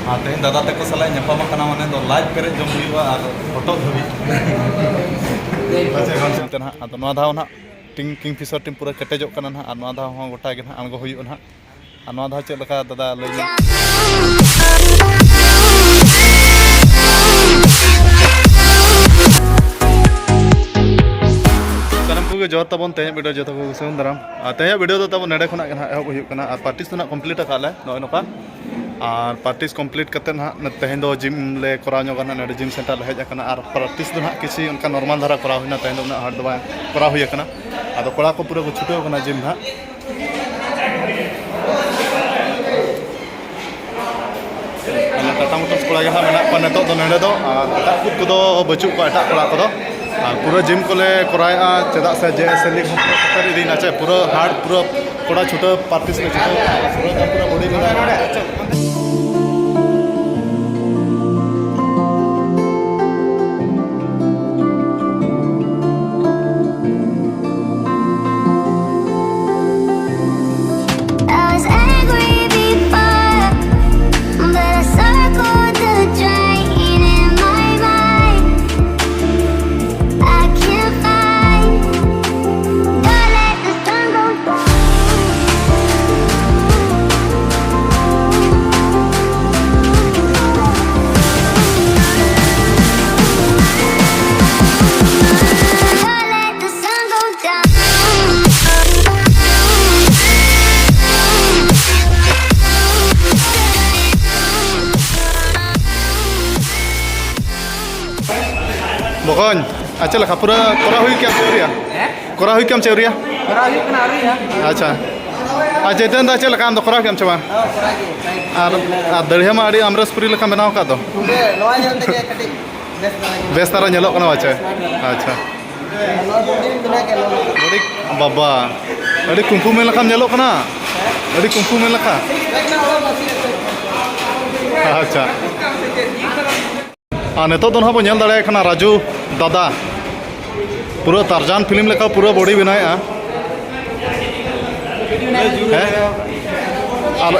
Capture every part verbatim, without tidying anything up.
ᱟᱨ ᱛᱮᱦᱮᱧ ᱫᱟᱫᱟ ᱛᱟᱠᱚ ᱥᱟᱞᱟᱜ ᱧᱟᱯᱟᱢ ᱟᱠᱟᱱᱟ ᱢᱟᱱᱮ ᱫᱚ ᱞᱟᱡ ᱯᱮᱨᱮᱡ ᱡᱚᱢ ᱦᱩᱭᱩᱜᱼᱟ ᱟᱨ ᱦᱚᱴᱚᱜ ᱫᱷᱟᱹᱵᱤᱡ᱾ ᱛᱮ ᱱᱟᱦᱟᱜ, ᱟᱫᱚ ᱱᱚᱣᱟ ᱫᱷᱟᱣ ᱱᱟᱦᱟᱜ ᱴᱤᱝ, ᱠᱤᱝ ᱯᱷᱤᱥᱟᱨ ᱴᱤᱢ ᱯᱩᱨᱟᱹ ᱠᱮᱴᱮᱡᱚᱜ ᱠᱟᱱᱟ ᱱᱟᱦᱟᱜ, ᱟᱨ ᱱᱚᱣᱟ ᱫᱷᱟᱣ ᱦᱚᱸ ᱜᱚᱴᱟ ᱜᱮ ᱱᱟᱦᱟᱜ ᱟᱬᱜᱚ ᱦᱩᱭᱩᱜᱼᱟ ᱱᱟᱦᱟᱜ᱾ ᱟᱨ ᱱᱚᱣᱟ ᱫᱷᱟᱣ ᱪᱮᱫ ᱞᱮᱠᱟ ᱫᱟᱫᱟ ᱞᱟᱹᱭ ᱧᱚᱜ? ᱥᱟᱱᱟᱢ ᱠᱚᱜᱮ ᱡᱚᱦᱟᱨ ᱛᱟᱵᱚᱱ, ᱛᱮᱦᱮᱧ ᱵᱷᱤᱰᱤᱭᱳ ᱡᱚᱛᱚ ᱠᱚ ᱥᱟᱹᱜᱩᱱ ᱫᱟᱨᱟᱢ᱾ ᱟᱨ ᱛᱮᱦᱮᱧᱟᱜ ᱵᱷᱤᱰᱤᱭᱳ ᱫᱚ ᱛᱟᱵᱚᱱ ᱱᱮᱰᱮ ᱠᱷᱚᱱᱟᱜ ᱜᱮ ᱱᱟᱦᱟᱜ ᱮᱦᱚᱵ ᱦᱩᱭᱩᱜ ᱠᱟᱱᱟ᱾ ᱟᱨ ᱯᱨᱮᱠᱴᱤᱥ ᱫᱚ ᱱᱟᱦᱟᱜ ᱠᱚᱢᱯᱞᱤᱴ ᱟᱠᱟᱫ ᱞᱮ ᱱᱚᱜᱼᱚᱭ ᱱᱚᱝᱠᱟ᱾ ᱟᱨ ᱯᱨᱮᱠᱴᱤᱥ ᱠᱚᱢᱯᱞᱤᱴ ᱠᱟᱛᱮ ᱱᱟᱦᱟᱜ ᱛᱮᱦᱮᱧ ᱫᱚ ᱡᱤᱢ ᱞᱮ ᱠᱚᱨᱟᱣ ᱧᱚᱜᱟ ᱱᱟᱦᱟᱜ, ᱱᱚᱰᱮ ᱡᱤᱢ ᱥᱮᱱᱴᱟᱨ ᱞᱮ ᱦᱮᱡ ᱟᱠᱟᱱᱟ᱾ ᱟᱨ ᱯᱨᱮᱠᱴᱤᱥ ᱫᱚ ᱱᱟᱦᱟᱜ ᱠᱤᱪᱷᱤ ᱚᱱᱠᱟ ᱱᱚᱨᱢᱟᱞ ᱫᱷᱟᱨᱟ ᱠᱚᱨᱟᱣ ᱦᱩᱭᱱᱟ, ᱛᱮᱦᱮᱧ ᱫᱚ ᱩᱱᱟᱹᱜ ᱦᱟᱨᱰ ᱫᱚ ᱵᱟᱝ ᱠᱚᱨᱟᱣ ᱦᱩᱭ ᱟᱠᱟᱱᱟ᱾ ᱟᱫᱚ ᱠᱚᱲᱟ ᱠᱚ ᱯᱩᱨᱟᱹ ᱠᱚ ᱪᱷᱩᱴᱟᱹᱣ ᱟᱠᱟᱱᱟ ᱡᱤᱢ ᱱᱟᱦᱟᱜ᱾ ᱟᱞᱮ ᱴᱟᱴᱟ ᱢᱳᱴᱚᱨᱥ ᱠᱚᱲᱟ ᱜᱮ ᱦᱟᱸᱜ ᱢᱮᱱᱟᱜ ᱠᱚᱣᱟ ᱱᱤᱛᱚᱜ ᱫᱚ ᱱᱚᱸᱰᱮ ᱫᱚ, ᱟᱨ ᱮᱴᱟᱜ ᱠᱚ ᱠᱚᱫᱚ ᱵᱟᱹᱪᱩᱜ ᱠᱚᱣᱟ, ᱮᱴᱟᱜ ᱠᱚᱲᱟ ᱠᱚᱫᱚ᱾ ᱟᱨ ᱯᱩᱨᱟᱹ ᱡᱤᱢ ᱠᱚᱞᱮ ᱠᱚᱨᱟᱣᱮᱫᱼᱟ, ᱪᱮᱫᱟᱜ ᱥᱮ ᱡᱮ ᱮᱥ ᱮᱞ ᱞᱤᱜᱽ ᱦᱚᱸ ᱯᱩᱨᱟᱹ ᱥᱮᱴᱮᱨ ᱤᱫᱤᱭᱮᱱᱟ, ᱪᱮ ᱯᱩᱨᱟᱹ ᱦᱟᱨᱰ, ᱯᱩᱨᱟᱹ ᱠᱚᱲᱟ ᱪᱷᱩᱴᱟᱹᱣ ᱯᱨᱮᱠᱴᱤᱥ ᱞᱮ ᱪᱷᱩᱴᱟᱹᱣ ᱠᱟᱱᱟ, ᱯᱩᱨᱟᱹ ᱫᱚ ᱯᱩᱨᱟᱹ ᱵᱚᱰᱤ ᱞᱮ I was angry before, but I circled the drain in my mind. I can't find. Don't let the sun go down. Don't let the sun go down. ᱵᱚᱠᱚᱧ, ᱟᱨ ᱪᱮᱫ ᱞᱮᱠᱟ ᱯᱩᱨᱟᱹ ᱠᱚᱨᱟᱣ ᱦᱩᱭ ᱠᱮᱫᱟᱢ ᱪᱮ ᱟᱹᱣᱨᱤᱭᱟ? ᱦᱮᱸ? ᱠᱚᱨᱟᱣ ᱦᱩᱭ ᱠᱮᱫᱟᱢ ᱪᱮ ᱟᱹᱣᱨᱤᱭᱟ? ᱠᱚᱨᱟᱣ ᱦᱩᱭᱩᱜ ᱠᱟᱱᱟ, ᱟᱹᱣᱨᱤᱭᱟ᱾ ᱟᱪᱪᱷᱟ᱾ ᱟᱨ ᱪᱮᱛᱚᱱ ᱫᱟ, ᱪᱮᱫ ᱞᱮᱠᱟ ᱟᱢ ᱫᱚ ᱠᱚᱨᱟᱣ ᱠᱮᱫᱟᱢ ᱪᱮ ᱵᱟᱝ? ᱦᱚᱸ, ᱠᱚᱨᱟᱣ ᱜᱮ᱾ ᱟᱨ, ᱟᱨ ᱫᱟᱹᱲᱦᱤᱭᱟᱹ ᱢᱟ ᱟᱹᱰᱤ ᱟᱢᱨᱮᱥ ᱯᱩᱨᱤ ᱞᱮᱠᱟ ᱵᱮᱱᱟᱣ ᱟᱠᱟᱫ ᱫᱚ᱾ ᱯᱩᱨᱟᱹ ᱱᱚᱣᱟ ᱧᱮᱞ ᱛᱮᱜᱮ ᱠᱟᱹᱴᱤᱡ ᱵᱮᱥ ᱫᱷᱟᱨᱟ ᱧᱮᱞᱚᱜ ᱵᱮᱥ ᱫᱷᱟᱨᱟ ᱧᱮᱞᱚᱜ ᱠᱟᱱᱟ, ᱟᱪᱪᱷᱟ᱾ ᱟᱪᱪᱷᱟ᱾ ᱱᱚᱣᱟ ᱫᱚ ᱟᱹᱰᱤ ᱢᱮᱱᱟᱜ ᱜᱮᱭᱟ, ᱱᱚᱣᱟ ᱫᱚ᱾ ᱟᱹᱰᱤ, ᱵᱟᱵᱟ, ᱟᱹᱰᱤ ᱠᱩᱝᱯᱷᱩ ᱢᱮᱱ ᱞᱮᱠᱟᱢ ᱧᱮᱞᱚᱜ ᱠᱟᱱᱟ᱾ ᱟᱹᱰᱤ ᱠᱩᱝᱯᱷᱩ ᱢᱮᱱ ᱞᱮᱠᱟ᱾ ᱟᱪᱪᱷᱟ᱾ ᱟᱨ ᱱᱤᱛᱚᱜ ᱫᱚ ᱱᱟᱦᱟᱜ ᱵᱚᱱ ᱧᱮᱞ ᱫᱟᱲᱮᱭᱟᱭ ᱠᱟᱱᱟ ᱨᱟᱡᱩ ᱫᱟᱫᱟ, ᱯᱩᱨᱟᱹ ᱴᱟᱨᱡᱟᱱ ᱯᱷᱤᱞᱢ ᱞᱮᱠᱟ ᱯᱩᱨᱟᱹ ᱵᱚᱰᱤ ᱵᱮᱱᱟᱣᱮᱫᱼᱟ᱾ ᱦᱮᱸ? ᱟᱨ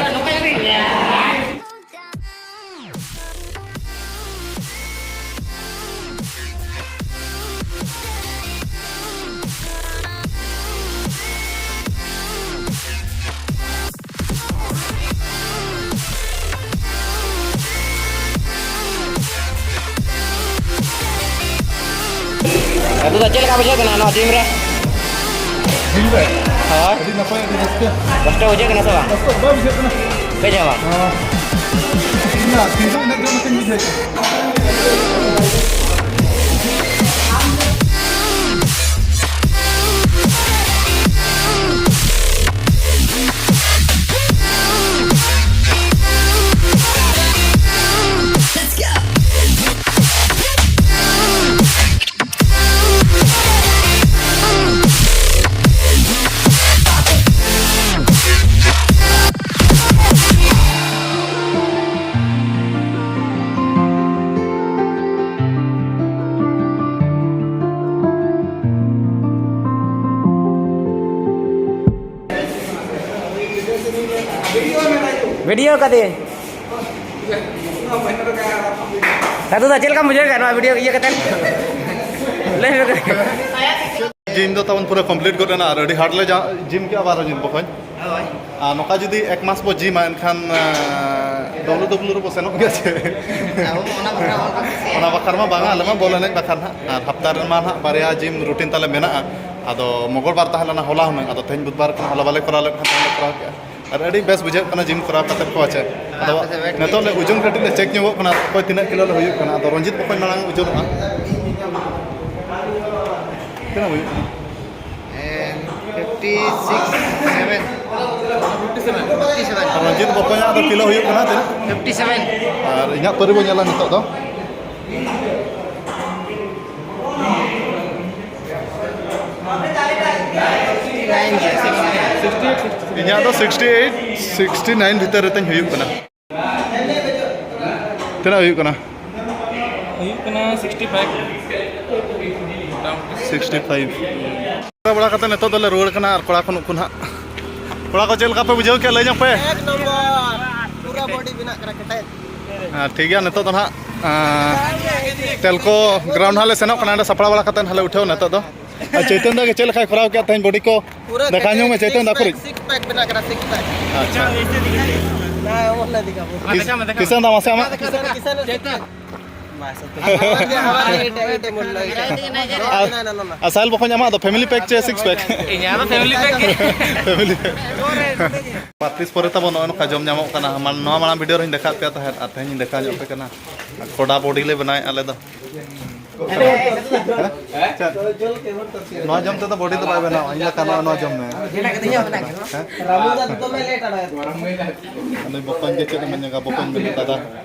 ᱪᱮᱫ ᱞᱮᱠᱟ ᱵᱩᱡᱷᱟᱹᱜ ᱠᱟᱱᱟ ᱱᱚᱣᱟ ᱡᱤᱢ ᱨᱮ? ᱡᱤᱢ ᱨᱮ? ᱦᱳᱭ᱾ ᱟᱹᱰᱤ ᱱᱟᱯᱟᱭ, ᱟᱹᱰᱤ ᱨᱟᱹᱥᱠᱟᱹ᱾ ᱠᱚᱥᱴᱚ ᱵᱩᱡᱷᱟᱹᱜ ᱠᱟᱱᱟ ᱥᱮ ᱵᱟᱝ? ᱠᱚᱥᱴᱚ ᱵᱟᱭ ᱵᱩᱡᱷᱟᱹᱜ ᱠᱟᱱᱟ᱾ ᱵᱩᱡᱷᱟᱹᱜ ᱵᱟᱝ? ᱦᱚᱸ᱾ ᱤᱧ ᱢᱟ ᱛᱤᱱ ᱡᱚᱠᱷᱚᱱ ᱮᱱᱮᱡ ᱫᱚ ᱚᱱᱟᱛᱮᱧ ᱵᱩᱡᱷᱟᱹᱣ ᱠᱮᱫᱟ᱾ ᱵᱷᱤᱰᱤᱭᱳ ᱠᱟᱫᱮ᱾ ᱫᱟᱫᱩ ᱫᱟ, ᱪᱮᱫ ᱞᱮᱠᱟᱢ ᱵᱩᱡᱷᱟᱹᱣ ᱠᱮᱫᱟ ᱱᱚᱣᱟ ᱵᱷᱤᱰᱤᱭᱳ ᱤᱭᱟᱹ ᱠᱟᱛᱮ? ᱞᱟᱹᱭ ᱢᱮ ᱠᱟᱹᱴᱤᱡ᱾ ᱡᱤᱢ ᱫᱚ ᱛᱟᱵᱚᱱ ᱯᱩᱨᱟᱹ ᱠᱚᱢᱯᱞᱤᱴ ᱜᱚᱫ ᱮᱱᱟ ᱟᱨ ᱟᱹᱰᱤ ᱦᱟᱨᱰ ᱞᱮ ᱡᱟ-, ᱡᱤᱢ ᱠᱮᱜᱼᱟ ᱵᱟᱨᱚ ᱫᱤᱱ ᱵᱚᱠᱚᱧ᱾ ᱦᱳᱭ᱾ ᱟᱨ ᱱᱚᱝᱠᱟ ᱡᱩᱫᱤ ᱮᱠ ᱢᱟᱥ ᱵᱚ ᱡᱤᱢᱟ, ᱮᱱᱠᱷᱟᱱ, ᱟᱸ, ᱰᱟᱵᱞᱩ ᱰᱟᱵᱞᱩ ᱨᱮᱵᱚ ᱥᱮᱱᱚᱜ ᱜᱮᱭᱟ ᱥᱮ? ᱟᱵᱚ ᱚᱱᱟ ᱵᱟᱠᱷᱨᱟ ᱵᱚᱱ ᱠᱩᱥᱤᱭᱟᱜᱼᱟ᱾ ᱚᱱᱟ ᱵᱟᱠᱷᱨᱟ ᱢᱟ ᱵᱟᱝᱟ, ᱟᱞᱮ ᱢᱟ ᱵᱚᱞ ᱮᱱᱮᱡ ᱵᱟᱠᱷᱨᱟ ᱱᱟᱦᱟᱜ᱾ ᱟᱨ ᱦᱟᱯᱛᱟ ᱨᱮᱢᱟ ᱱᱟᱦᱟᱜ ᱵᱟᱨᱭᱟ ᱡᱤᱢ ᱨᱩᱴᱤᱱ ᱛᱟᱞᱮ ᱢᱮᱱᱟᱜᱼᱟ᱾ ᱟᱫᱚ ᱢᱚᱝᱜᱚᱞ ᱵᱟᱨ ᱛᱟᱦᱮᱸ ᱞᱮᱱᱟ, ᱦᱚᱞᱟ ᱦᱩᱱᱟᱹᱝ, ᱟᱫᱚ ᱛᱮᱦᱮᱧ ᱵᱩᱫᱷᱵᱟᱨ ᱠᱟᱱᱟ, ᱦᱚᱞᱟ ᱵᱟᱞᱮ ᱠᱚᱨᱟᱣ ᱞᱮᱫ ᱠᱷᱟᱱ ᱛᱮᱦᱮᱧ ᱞᱮ ᱠᱚᱨᱟᱣ ᱠᱮᱜᱼᱟ᱾ ᱟᱨ ᱟᱹᱰᱤ ᱵᱮᱥ ᱵᱩᱡᱷᱟᱹᱜ ᱠᱟᱱᱟ ᱡᱤᱢ ᱠᱚᱨᱟᱣ ᱠᱟᱛᱮ ᱠᱚ, ᱟᱪᱪᱷᱟ᱾ ᱟᱫᱚ ᱟᱯᱮ ᱥᱮᱫ ᱣᱮᱴ ᱱᱤᱛᱚᱜ ᱞᱮ ᱳᱡᱚᱱ ᱠᱟᱹᱴᱤᱡ ᱞᱮ ᱪᱮᱠ ᱧᱚᱜᱚᱜ ᱠᱟᱱᱟ, ᱚᱠᱚᱭ ᱛᱤᱱᱟᱹᱜ ᱠᱤᱞᱳ ᱞᱮ ᱦᱩᱭᱩᱜ ᱠᱟᱱᱟ᱾ ᱟᱫᱚ ᱨᱚᱧᱡᱤᱛ ᱵᱚᱠᱚᱧ ᱢᱟᱲᱟᱝ ᱳᱡᱚᱱᱚᱜᱼᱟ᱾ ᱛᱤᱱᱟᱹᱜ ᱦᱩᱭᱩᱜ ᱠᱟᱱᱟ? Fifty six, seven. Fifty seven. Ranjit ᱵᱚᱠᱚᱧᱟᱜ ᱫᱚ ᱠᱤᱞᱳ ᱦᱩᱭᱩᱜ ᱠᱟᱱᱟ ᱛᱤᱱᱟᱹᱜ? Fifty seven. ᱟᱨ ᱤᱧᱟᱹᱜ ᱯᱟᱹᱨᱤ ᱵᱚ ᱧᱮᱞᱟ ᱱᱤᱛᱚᱜ ᱫᱚ᱾ ᱤᱧᱟᱹᱜ ᱫᱚ ᱥᱤᱠᱥᱴᱤ ᱮᱭᱤᱴ, ᱥᱤᱠᱥᱴᱤ ᱱᱟᱭᱤᱱ ᱵᱷᱤᱛᱟᱹᱨ ᱨᱮᱛᱤᱧ ᱦᱩᱭᱩᱜ ᱠᱟᱱᱟ᱾ ᱛᱤᱱᱟᱹᱜ ᱦᱩᱭᱩᱜ ᱠᱟᱱᱟ? ᱦᱩᱭᱩᱜ ᱠᱟᱱᱟ ᱥᱤᱠᱥᱴᱤ ᱯᱷᱟᱭᱤᱵᱷ᱾ ᱢᱚᱴᱟᱢᱩᱴᱤ᱾ Sixty five. ᱵᱟᱲᱟ ᱠᱟᱛᱮ ᱱᱤᱛᱚᱜ ᱫᱚᱞᱮ ᱨᱩᱣᱟᱹᱲ ᱠᱟᱱᱟ ᱟᱨ ᱠᱚᱲᱟ ᱠᱚ ᱱᱩᱠᱩ ᱱᱟᱦᱟᱜ᱾ ᱠᱚᱲᱟ ᱠᱚ ᱪᱮᱫ ᱞᱮᱠᱟ ᱯᱮ ᱵᱩᱡᱷᱟᱹᱣ ᱠᱮᱜᱼᱟ, ᱞᱟᱹᱭ ᱧᱚᱜ ᱯᱮ᱾ ᱮᱠ ᱱᱚᱢᱵᱚᱨ, ᱯᱩᱨᱟᱹ ᱵᱚᱰᱤ ᱵᱮᱱᱟᱜ ᱠᱟᱱᱟ ᱠᱮᱴᱮᱡ᱾ ᱦᱮᱸ, ᱴᱷᱤᱠ ᱜᱮᱭᱟ, ᱱᱤᱛᱚᱜ ᱫᱚ ᱱᱟᱦᱟᱜ, ᱟᱸ, ᱴᱮᱞᱠᱳ ᱜᱨᱟᱣᱩᱱᱰ ᱦᱟᱸᱜ ᱞᱮ ᱥᱮᱱᱚᱜ ᱠᱟᱱᱟ, ᱚᱸᱰᱮ ᱥᱟᱯᱲᱟᱣ ᱵᱟᱲᱟ ᱠᱟᱛᱮ ᱱᱟᱦᱟᱜ ᱞᱮ ᱩᱴᱷᱟᱹᱣᱟ ᱱᱤᱛᱚᱜ ᱫᱚ᱾ ᱟᱨ ᱪᱳᱭᱛᱚᱱ ᱫᱟ ᱜᱮ ᱪᱮᱫ ᱞᱮᱠᱟᱭ ᱠᱚᱨᱟᱣ ᱠᱮᱫ ᱛᱮᱦᱮᱧ ᱵᱚᱰᱤ ᱠᱚ? ᱯᱩᱨᱟᱹ ᱫᱮᱠᱷᱟᱣ ᱧᱚᱜ ᱢᱮ, ᱠᱮᱴᱮᱡ, ᱪᱳᱭᱛᱚᱱ ᱫᱟ, ᱥᱤᱠᱥ ᱩᱠᱩᱨᱤᱡ? ᱯᱮᱠ, ᱥᱤᱠᱥ ᱯᱮᱠ ᱵᱮᱱᱟᱜ ᱠᱟᱱᱟ, ᱥᱤᱠᱥ ᱯᱮᱠ᱾ ᱟᱪᱪᱷᱟ᱾ ᱦᱮᱸ, ᱚᱱᱟ ᱤᱫᱤ ᱠᱟᱜ ᱵᱚᱱ᱾ ᱠᱤᱥᱟᱱ ᱫᱟ, ᱢᱟᱥᱮ ᱟᱢᱟᱜ? ᱠᱤᱥᱟᱱ, ᱠᱤᱥᱟᱱ, ᱥᱤᱠᱥ ᱯᱮᱠ᱾ ᱟᱨ ᱥᱟᱦᱤᱞ ᱵᱚᱠᱚᱧ, ᱟᱢᱟᱜ ᱫᱚ family pack ᱪᱮ six pack? ᱤᱧᱟᱹᱜ ᱫᱚ family pack ᱜᱮ᱾ Family pack᱾ ᱟᱨ ᱛᱤᱥ ᱯᱚᱨᱮ ᱛᱟᱵᱚ ᱱᱚᱜᱼᱚᱭ ᱱᱚᱝᱠᱟ ᱡᱚᱢ ᱧᱟᱢᱚᱜ ᱠᱟᱱᱟ᱾ ᱢᱟᱱ-, ᱱᱚᱣᱟ ᱢᱟᱲᱟᱝ video ᱨᱮᱧ ᱫᱮᱠᱷᱟᱣ ᱯᱮᱭᱟ ᱛᱟᱦᱮᱸᱫ, ᱟᱨ ᱛᱮᱦᱮᱧ ᱤᱧ ᱫᱮᱠᱷᱟᱣ ᱧᱚᱜ ᱯᱮ ᱠᱟᱱᱟ᱾ ᱠᱚᱰᱟ body ᱞᱮ ᱵᱮᱱᱟᱣᱮᱫᱼᱟ ᱟᱞᱮ ᱫᱚ᱾ ᱦᱮᱸ? ᱱᱚᱣᱟ ᱡᱚᱢ ᱛᱮᱫᱚ body ᱫᱚ ᱵᱟᱭ ᱵᱮᱱᱟᱣᱟ, ᱤᱧ ᱞᱮᱠᱟ ᱱᱚᱜᱼᱚᱭ ᱱᱚᱣᱟ ᱡᱚᱢ ᱢᱮ᱾ ᱦᱮᱸ? ᱱᱩᱭ ᱵᱚᱠᱚᱧ ᱜᱮ ᱪᱮᱫ ᱮ ᱢᱮᱱ ᱧᱚᱜᱟ, ᱵᱚᱠᱚᱧ ᱵᱤᱱ ᱫᱟᱫᱟ᱾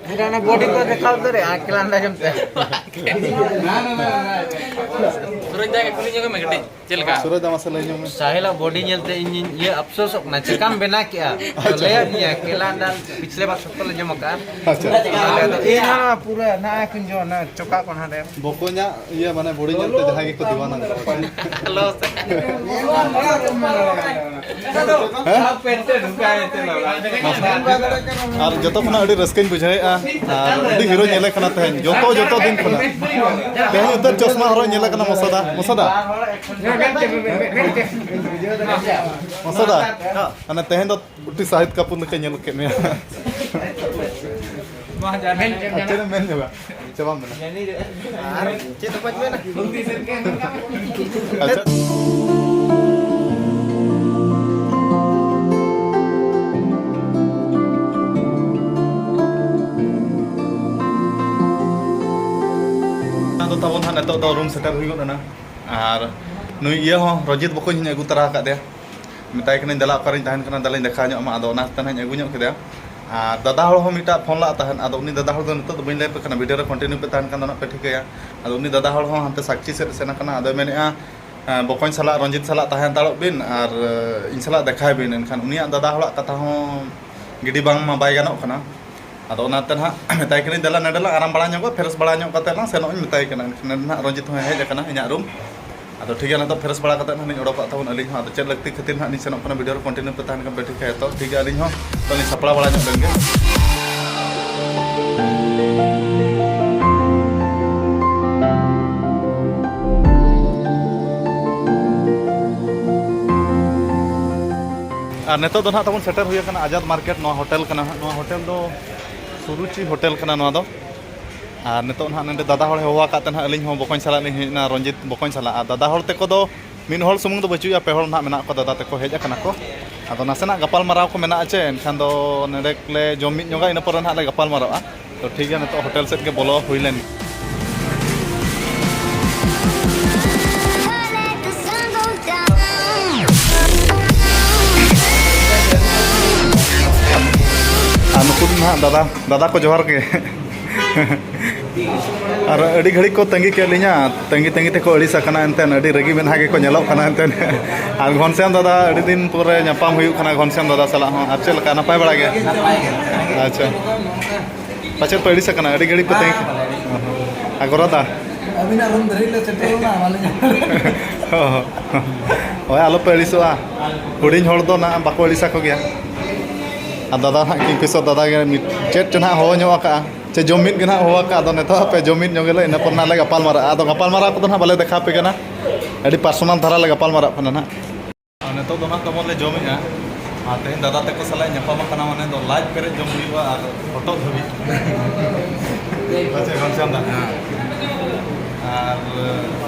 ᱚᱱᱟ body ᱠᱚ ᱫᱮᱠᱷᱟᱣ ᱩᱛᱟᱹᱨᱮᱜᱼᱟ, ᱠᱮᱞᱟᱱᱰᱟ ᱡᱚᱢ ᱛᱮ᱾ ᱥᱩᱨᱚᱡᱽ ᱫᱟ ᱜᱮ ᱠᱩᱞᱤ ᱧᱚᱜ ᱢᱮ ᱠᱟᱹᱴᱤᱡ, ᱪᱮᱫ ᱞᱮᱠᱟ? ᱥᱩᱨᱚᱡᱽ ᱫᱟ, ᱢᱟᱥᱮ ᱞᱟᱹᱭ ᱧᱚᱜ ᱢᱮ᱾ ᱥᱟᱦᱤᱞᱟᱜ body ᱧᱮᱞᱛᱮ ᱤᱧ, ᱤᱧ ᱤᱭᱟᱹ ᱟᱯᱥᱳᱥᱚᱜ ᱠᱟᱱᱟ, ᱪᱮᱠᱟᱢ ᱵᱮᱱᱟᱣ ᱠᱮᱜᱼᱟ? ᱛᱚ, ᱟᱪᱪᱷᱟ᱾ ᱞᱟᱹᱭᱟᱫ ᱢᱮᱭᱟ, ᱠᱮᱞᱟᱱᱰᱟ ᱯᱤᱪᱷᱞᱮ ᱵᱟᱨ ᱥᱚᱠᱛᱚ ᱞᱮ ᱡᱚᱢ ᱟᱠᱟᱫᱼᱟ᱾ ᱟᱪᱪᱷᱟ᱾ ᱟᱫᱚ ᱤᱧ ᱦᱚᱸ ᱯᱩᱨᱟᱹ ᱱᱟᱜᱼᱟ ᱠᱚᱧ ᱡᱚᱢ, ᱚᱱᱟ ᱪᱚᱠᱟᱜ ᱠᱚ ᱱᱟᱰᱮ᱾ ᱵᱚᱠᱚᱧᱟᱜ ᱤᱭᱟᱹ, ᱢᱟᱱᱮ, body ᱧᱮᱞᱛᱮ ᱡᱟᱦᱟᱸᱭ ᱜᱮᱠᱚ ᱫᱤᱣᱟᱱᱟ᱾ ᱦᱮᱞᱳ᱾ ᱦᱮᱸ? ᱟᱨ ᱡᱚᱛᱚ ᱠᱷᱚᱱᱟᱜ ᱟᱹᱰᱤ ᱨᱟᱹᱥᱠᱟᱹᱧ ᱵᱩᱡᱷᱟᱹᱣᱮᱫᱼᱟ, ᱟᱨ ᱟᱹᱰᱤ hero ᱧᱮᱞᱮ ᱠᱟᱱᱟ ᱛᱮᱦᱮᱧ, ᱡᱚᱛᱚ, ᱡᱚᱛᱚ ᱫᱤᱱ ᱠᱷᱚᱱᱟᱜ᱾ ᱛᱮᱦᱮᱧ ᱩᱛᱟᱹᱨ ᱪᱚᱥᱢᱟ ᱦᱚᱨᱚᱜ ᱧᱮᱞᱮ ᱠᱟᱱᱟ ᱢᱚᱥᱟᱫᱟ, ᱢᱚᱥᱟᱫᱟ᱾ ᱢᱚᱥᱟᱫᱟ, ᱢᱟᱱᱮ, ᱛᱮᱦᱮᱧ ᱫᱚ ᱩᱴᱤ ᱥᱟᱦᱤᱫ ᱠᱟᱯᱩᱨ ᱞᱮᱠᱟ ᱧᱮᱞ ᱠᱮᱫ ᱢᱮᱭᱟ᱾ ᱟᱨ ᱪᱮᱫ ᱮᱢ ᱢᱮᱱ ᱧᱚᱜᱟ? ᱪᱟᱵᱟᱢ ᱢᱮᱱᱟ? ᱟᱨ ᱪᱮᱫ ᱦᱚᱸ ᱵᱟᱹᱧ ᱢᱮᱱᱟ᱾ ᱟᱪᱪᱷᱟ᱾ ᱟᱫᱚ ᱛᱟᱵᱚᱱ ᱦᱟᱸᱜ ᱱᱤᱛᱚᱜ ᱫᱚ room ᱥᱮᱴᱮᱨ ᱦᱩᱭ ᱜᱚᱫ ᱮᱱᱟ᱾ ᱟᱨ ᱱᱩᱭ ᱤᱭᱟᱹ ᱦᱚᱸ, ᱨᱚᱡᱤᱛ ᱵᱚᱠᱚᱧ ᱦᱚᱸᱧ ᱟᱹᱜᱩ ᱛᱚᱨᱟ ᱟᱠᱟᱫᱮᱭᱟ᱾ ᱢᱮᱛᱟᱭ ᱠᱟᱹᱱᱟᱹᱧ, "ᱫᱮᱞᱟ, ᱚᱠᱟᱨᱤᱧ ᱛᱟᱦᱮᱱ ᱠᱟᱱᱟ, ᱫᱮᱞᱟᱧ ᱫᱮᱠᱷᱟᱣ ᱧᱚᱜ ᱟᱢᱟ᱾" ᱟᱫᱚ ᱚᱱᱟ ᱛᱮ ᱱᱟᱦᱟᱜ ᱤᱧ ᱟᱹᱜᱩ ᱧᱚᱜ ᱠᱮᱫᱮᱭᱟ᱾ ᱟᱨ ᱫᱟᱫᱟ ᱦᱚᱲ ᱦᱚᱸ ᱢᱤᱫᱴᱟᱜ ᱯᱷᱳᱱ ᱞᱟᱜ ᱛᱟᱦᱮᱸᱫ, ᱟᱫᱚ ᱩᱱᱤ ᱫᱟᱫᱟ ᱦᱚᱲ ᱫᱚ ᱱᱤᱛᱚᱜ ᱫᱚ ᱵᱟᱹᱧ ᱞᱟᱹᱭ ᱟᱯᱮ ᱠᱟᱱᱟ, video ᱨᱮ continue ᱯᱮ ᱛᱟᱦᱮᱱ ᱠᱷᱟᱱ ᱫᱚ ᱱᱟᱦᱟᱜ ᱯᱮ ᱴᱷᱤᱠᱟᱹᱭᱟ᱾ ᱟᱫᱚ ᱩᱱᱤ ᱫᱟᱫᱟ ᱦᱚᱲ ᱦᱚᱸ ᱦᱟᱱᱛᱮ ᱥᱟᱠᱪᱤ ᱥᱮᱫ ᱥᱮᱱ ᱟᱠᱟᱱᱟ, ᱟᱫᱚᱭ ᱢᱮᱱᱮᱫᱼᱟ, "ᱮᱸ, ᱵᱚᱠᱚᱧ ᱥᱟᱞᱟᱜ, ᱨᱚᱧᱡᱤᱛ ᱥᱟᱞᱟᱜ ᱛᱟᱦᱮᱸ ᱦᱟᱛᱟᱲᱚᱜ ᱵᱤᱱ ᱟᱨ, ᱮᱸ, ᱤᱧ ᱥᱟᱞᱟᱜ ᱫᱮᱠᱷᱟᱭ ᱵᱤᱱ᱾" ᱮᱱᱠᱷᱟᱱ ᱩᱱᱤᱭᱟᱜ ᱫᱟᱫᱟ ᱦᱚᱲᱟᱜ ᱠᱟᱛᱷᱟ ᱦᱚᱸ ᱜᱤᱰᱤ ᱵᱟᱝ ᱢᱟ ᱵᱟᱭ ᱜᱟᱱᱚᱜ ᱠᱟᱱᱟ᱾ ᱟᱫᱚ ᱚᱱᱟᱛᱮ ᱱᱟᱦᱟᱜ ᱢᱮᱛᱟᱭ ᱠᱟᱹᱱᱟᱹᱧ, "ᱫᱮᱞᱟ, ᱱᱚᱸᱰᱮ ᱞᱟᱝ ᱟᱨᱟᱢ ᱵᱟᱲᱟ ᱧᱚᱜᱚᱜᱼᱟ, fresh ᱵᱟᱲᱟ ᱧᱚᱜ ᱠᱟᱛᱮ ᱞᱟᱝ ᱥᱮᱱᱚᱜ ᱤᱧ", ᱢᱮᱛᱟᱭ ᱠᱟᱱᱟ᱾ ᱮᱱᱠᱷᱟᱱ ᱱᱚᱸᱰᱮ ᱱᱟᱦᱟᱜ ᱨᱚᱧᱡᱤᱛ ᱦᱚᱸᱭ ᱦᱮᱡ ᱟᱠᱟᱱᱟ ᱤᱧᱟᱹᱜ room᱾ ᱟᱫᱚ ᱴᱷᱤᱠ ᱜᱮᱭᱟ, ᱱᱤᱛᱚᱜ fresh ᱵᱟᱲᱟ ᱠᱟᱛᱮ ᱱᱟᱦᱟᱜ ᱞᱤᱧ ᱚᱰᱚᱠᱚᱜ ᱛᱟᱵᱚᱱ᱾ ᱟᱹᱞᱤᱧ ᱦᱚᱸ ᱟᱫᱚ ᱪᱮᱫ ᱞᱟᱹᱠᱛᱤ ᱠᱷᱟᱹᱛᱤᱨ ᱱᱟᱦᱟᱜ ᱞᱤᱧ ᱥᱮᱱᱚᱜ ᱠᱟᱱᱟ, video ᱨᱮ continue ᱯᱮ ᱛᱟᱦᱮᱱ ᱠᱷᱟᱱ ᱯᱮ ᱴᱷᱤᱠᱟᱹᱭᱟ᱾ ᱛᱚ ᱴᱷᱤᱠ ᱜᱮᱭᱟ, ᱟᱹᱞᱤᱧ ᱦᱚᱸ ᱛᱚ ᱞᱤᱧ ᱥᱟᱯᱲᱟᱣ ᱵᱟᱲᱟ ᱧᱚᱜ ᱞᱮᱱ ᱜᱮ᱾ ᱟᱨ ᱱᱤᱛᱚᱜ ᱫᱚ ᱱᱟᱦᱟᱜ ᱛᱟᱵᱚᱱ ᱥᱮᱴᱮᱨ ᱦᱩᱭ ᱟᱠᱟᱱᱟ ᱟᱡᱟᱫ market᱾ ᱱᱚᱣᱟ hotel ᱠᱟᱱᱟ ᱱᱟᱦᱟᱜ, ᱱᱚᱣᱟ hotel ᱫᱚ ᱥᱩᱨᱩᱪᱤ hotel ᱠᱟᱱᱟ ᱱᱚᱣᱟ ᱫᱚ᱾ ᱟᱨ ᱱᱤᱛᱚᱜ ᱱᱟᱦᱟᱜ ᱱᱚᱰᱮ ᱫᱟᱫᱟ ᱦᱚᱲᱮ ᱦᱚᱦᱚ ᱟᱠᱟᱫ ᱛᱮ ᱱᱟᱦᱟᱜ ᱟᱹᱞᱤᱧ ᱦᱚᱸ ᱵᱚᱠᱚᱧ ᱥᱟᱞᱟᱜ ᱞᱤᱧ ᱦᱮᱡ ᱮᱱᱟ, ᱨᱚᱧᱡᱤᱛ ᱵᱚᱠᱚᱧ ᱥᱟᱞᱟᱜ᱾ ᱟᱨ ᱫᱟᱫᱟ ᱦᱚᱲ ᱛᱮᱠᱚ ᱫᱚ ᱢᱤᱫ ᱦᱚᱲ ᱥᱩᱢᱩᱝ ᱫᱚ ᱵᱟᱹᱪᱩᱜᱼᱟ, ᱯᱮ ᱦᱚᱲ ᱱᱟᱦᱟᱜ ᱢᱮᱱᱟᱜ ᱠᱚᱣᱟ ᱫᱟᱫᱟ ᱛᱮᱠᱚ ᱦᱮᱡ ᱟᱠᱟᱱᱟ ᱠᱚ᱾ ᱟᱫᱚ ᱱᱟᱥᱮᱱᱟᱜ ᱜᱟᱯᱟᱞ ᱢᱟᱨᱟᱣ ᱠᱚ ᱢᱮᱱᱟᱜᱼᱟ ᱪᱮ, ᱮᱱᱠᱷᱟᱱ ᱫᱚ ᱱᱚᱰᱮ ᱞᱮ ᱡᱚᱢ ᱢᱤᱫ ᱧᱚᱜᱟ, ᱤᱱᱟᱹ ᱯᱚᱨᱮ ᱱᱟᱦᱟᱜ ᱞᱮ ᱜᱟᱯᱟᱞ ᱢᱟᱨᱟᱣᱟ᱾ ᱛᱚ ᱴᱷᱤᱠ ᱜᱮᱭᱟ, ᱱᱤᱛᱚᱜ ᱦᱳᱴᱮᱞ ᱥᱮᱫ ᱜᱮ ᱵᱚᱞᱚ ᱦᱩᱭ ᱞᱮᱱ ᱜᱮ᱾ ᱟᱨ ᱱᱩᱠᱩ ᱫᱚ ᱱᱟᱦᱟᱜ ᱫᱟᱫᱟ, ᱫᱟᱫᱟ ᱠᱚ ᱡᱚᱦᱟᱨ ᱜᱮ᱾ ᱟᱨ ᱟᱹᱰᱤ ᱜᱷᱟᱹᱲᱤᱡ ᱠᱚ ᱛᱟᱺᱜᱤ ᱠᱮᱫ ᱞᱤᱧᱟ, ᱛᱟᱺᱜᱤ ᱛᱟᱺᱜᱤ ᱛᱮᱠᱚ ᱟᱹᱲᱤᱥ ᱟᱠᱟᱱᱟ ᱮᱱᱛᱮᱫ, ᱟᱹᱰᱤ ᱨᱟᱹᱜᱤ ᱢᱮᱫᱦᱟ ᱜᱮᱠᱚ ᱧᱮᱞᱚᱜ ᱠᱟᱱᱟ ᱮᱱᱛᱮᱫ᱾ ᱟᱨ ᱜᱷᱚᱱᱥᱭᱟᱢ ᱫᱟᱫᱟ, ᱟᱹᱰᱤ ᱫᱤᱱ ᱯᱚᱨᱮ ᱧᱟᱯᱟᱢ ᱦᱩᱭᱩᱜ ᱠᱟᱱᱟ ᱜᱷᱚᱱᱥᱭᱟᱢ ᱫᱟᱫᱟ ᱥᱟᱞᱟᱜ ᱦᱚᱸ᱾ ᱟᱨ ᱪᱮᱫ ᱞᱮᱠᱟ, ᱱᱟᱯᱟᱭ ᱵᱟᱲᱟ ᱜᱮ? ᱱᱟᱯᱟᱭ ᱜᱮ᱾ ᱟᱪᱪᱷᱟ, ᱯᱟᱪᱮᱫ ᱯᱮ ᱟᱹᱲᱤᱥ ᱟᱠᱟᱱᱟ, ᱟᱹᱰᱤ ᱜᱷᱟᱹᱲᱤᱡ ᱯᱮ ᱛᱟᱺᱜᱤ᱾ ᱵᱟᱝ, ᱵᱟᱞᱮ ᱟᱹᱲᱤᱥ ᱟᱠᱟᱱᱟ᱾ ᱟᱨ ᱜᱚᱨᱟ ᱫᱟ? ᱟᱹᱵᱤᱱᱟᱜ ᱨᱩᱢ ᱫᱷᱟᱹᱨᱤᱡ ᱞᱮ ᱥᱮᱴᱮᱨ ᱞᱮᱱᱟ, ᱵᱟᱞᱮ ᱧᱟᱢ ᱞᱮᱫᱟ᱾ ᱦᱳᱭ, ᱟᱞᱚᱯᱮ ᱟᱹᱲᱤᱥᱚᱜᱼᱟ, ᱦᱩᱰᱤᱧ ᱦᱚᱲ ᱫᱚ ᱱᱟᱜ ᱵᱟᱠᱚ ᱟᱹᱲᱤᱥ ᱟᱠᱚ ᱜᱮᱭᱟ᱾ ᱟᱨ ᱫᱟᱫᱟ ᱱᱟᱜ ᱠᱤᱝᱯᱷᱤᱥᱚᱨ ᱫᱟᱫᱟ ᱜᱮ ᱢᱤᱫ ᱪᱮᱫ ᱪᱚ ᱱᱟᱜ ᱦᱚᱦᱚ ᱧᱚᱜ ᱟᱠᱟᱜᱼᱟ, ᱪᱮ ᱡᱚᱢ ᱢᱤᱫ ᱜᱮ ᱱᱟᱜ ᱦᱚᱦᱚ ᱟᱠᱟᱫ᱾ ᱟᱫᱚ ᱱᱤᱛᱚᱜ ᱦᱟᱯᱮ ᱡᱚᱢ ᱢᱤᱫ ᱧᱚᱜ ᱜᱮᱞᱮ, ᱤᱱᱟᱹ ᱯᱚᱨ ᱱᱟᱜ ᱞᱮ ᱜᱟᱯᱟᱞ ᱢᱟᱨᱟᱜᱼᱟ᱾ ᱟᱫᱚ ᱜᱟᱯᱟᱞ ᱢᱟᱨᱟᱣ ᱠᱚᱫᱚ ᱱᱟᱜ ᱵᱟᱞᱮ ᱫᱮᱠᱷᱟᱣ ᱟᱯᱮ ᱠᱟᱱᱟ, ᱟᱹᱰᱤ ᱯᱟᱨᱥᱚᱱᱟᱞ ᱫᱷᱟᱨᱟ ᱞᱮ ᱜᱟᱯᱟᱞ ᱢᱟᱨᱟᱜ ᱠᱟᱱᱟ ᱱᱟᱜ᱾ ᱟᱨ ᱱᱤᱛᱚᱜ ᱫᱚ ᱱᱟᱜ ᱛᱟᱵᱚᱱ ᱞᱮ ᱡᱚᱢᱮᱜᱼᱟ, ᱟᱨ ᱛᱮᱦᱮᱧ ᱫᱟᱫᱟ ᱛᱟᱠᱚ ᱥᱟᱞᱟᱜ ᱧᱟᱯᱟᱢ ᱟᱠᱟᱱᱟ, ᱢᱟᱱᱮ ᱫᱚ ᱞᱟᱡ ᱯᱮᱨᱮᱡ ᱡᱚᱢ ᱦᱩᱭᱩᱜᱼᱟ ᱟᱨ ᱦᱚᱴᱚᱜ ᱫᱷᱟᱹᱵᱤᱡ᱾ ᱟᱪᱪᱷᱟ, ᱜᱷᱚᱱᱥᱭᱟᱢ ᱫᱟ᱾ ᱦᱮᱸ᱾ ᱟᱨ